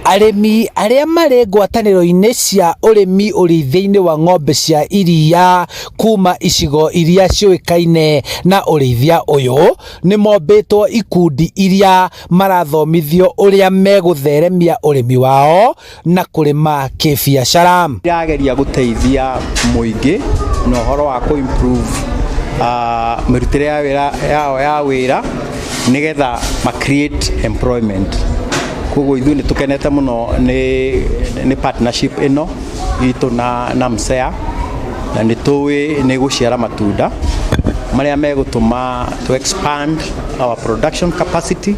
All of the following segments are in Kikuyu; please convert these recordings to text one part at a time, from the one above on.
Arĩmi arĩa marĩ ngwatanĩro-inĩ cia ũrĩmi ũrĩithia-inĩ wa ng'ombe cia iria kuma icigo iria ciũĩkaine na ũrĩithia ũyũ nĩ mombĩtwo ikundi iria marathomithio ũrĩa megũtheremia ũrĩmi wao na kũrĩma kĩbiacara. Irageria gũteithia mũingĩ na ũhoro wa kũ improve mĩrutĩre ya wĩra yao ya wĩra nĩgetha ma create employment. Koguo ithuĩ nĩ tũkenete mũno nĩ partnership ĩno itũ na MSEA, na nĩ tũĩ nĩ gũciara matunda marĩa megũtũma to expand our production capacity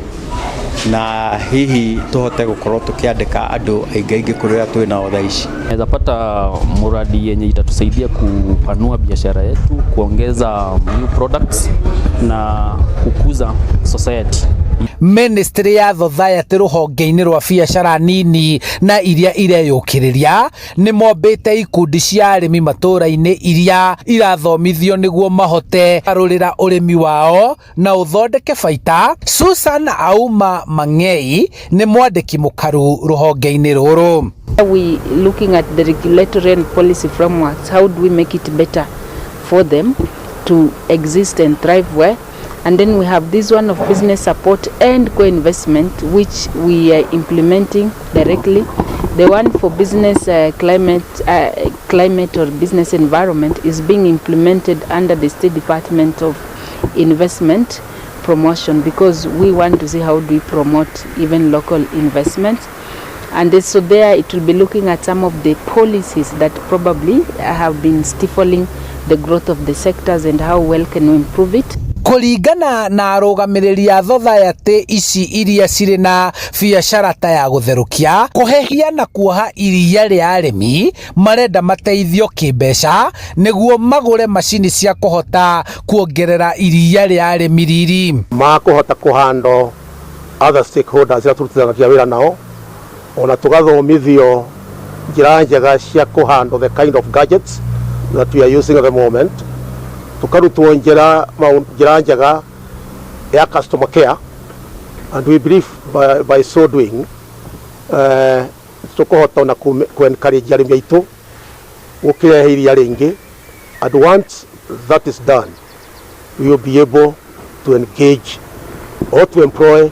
na hihi tũhote gũkorwo tũkĩandĩka andũ aingĩ aingĩ kũrĩ ũrĩa twĩ nao thaa ici. Naweza pata muradi yenye itatusaidia kupanua biashara yetu, kuongeza new products na kukuza society. Ministry ya Thothayaty rũhonge-inĩ rwa biacara nini na iria ireyũkĩrĩria nĩ mombĩte ikundi cia arĩmi matũra-inĩ iria irathomithio nĩguo mahote karũrĩra ũrĩmi wao na ũthondeke baita. Susan Auma Mang'ei nĩ mwandĩki mũkaru rũhonge-inĩ rũrũ. We looking at the regulatory and policy frameworks. How do we make it better for them to exist and thrive well? And then we have this one of business support and co-investment, which we are implementing directly. The one for business climate or business environment is being implemented under the State Department of Investment Promotion, because we want to see how do we promote even local investments. And so there it will be looking at some of the policies that probably have been stifling the growth of the sectors and how well can we improve it. Kũringana na arũgamĩrĩri a thothayaty ici iria cirĩ na biacara ta ya gũtherũkia, kũhehia na kuoha iria rĩa arĩmi, marenda mateithio kĩmbeca nĩguo magũre macini cia kũhota kuongerera iria rĩa arĩmi riri. Makũhota kũhandle other stakeholders arĩa tũrutithanagia wĩra nao, ona tũgathomithio njĩra njega cia kũhandle the kind of gadgets that we are using at the moment, tukarutwo njĩra njega ya customer care, and we believe by so doing tũkũhota ona ku encourage arĩmi aitũ gũkĩrehe iria rĩingĩ. And once that is done, we will be able to engage or to employ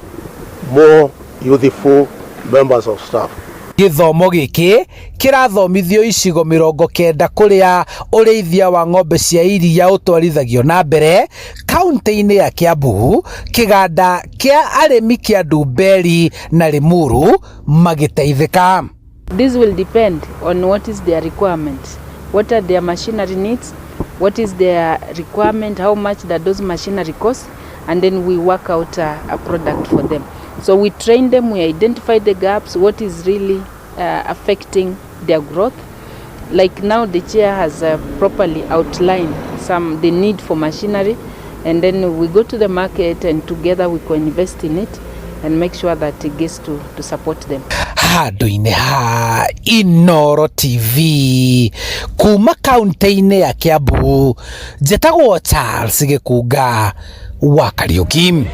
more youthful members of staff. Gĩthomo gĩkĩ kĩrathomithio icigo 90 kũrĩa ũrĩithia wa ng'ombe cia iria ũtwarithagio na mbere kaunti-inĩ ya Kiambu, kĩganda kĩa arĩmi kĩa Ndumberi na Limuru magĩteithĩka. This will depend on what is their requirement, what are their machinery needs, what is their requirement, how much that those machinery cost, and then we work out a product for them. So we train them, we identify the gaps, what is really affecting their growth. Like now the chair has properly outlined some the need for machinery, and then we go to the market and together we co-invest in it and make sure that it gets to support them. Handũ-inĩ ha Inoro TV kuma kaunti-inĩ ya Kiambu, njĩtagwo Charles Gĩkunga wa Kariũki.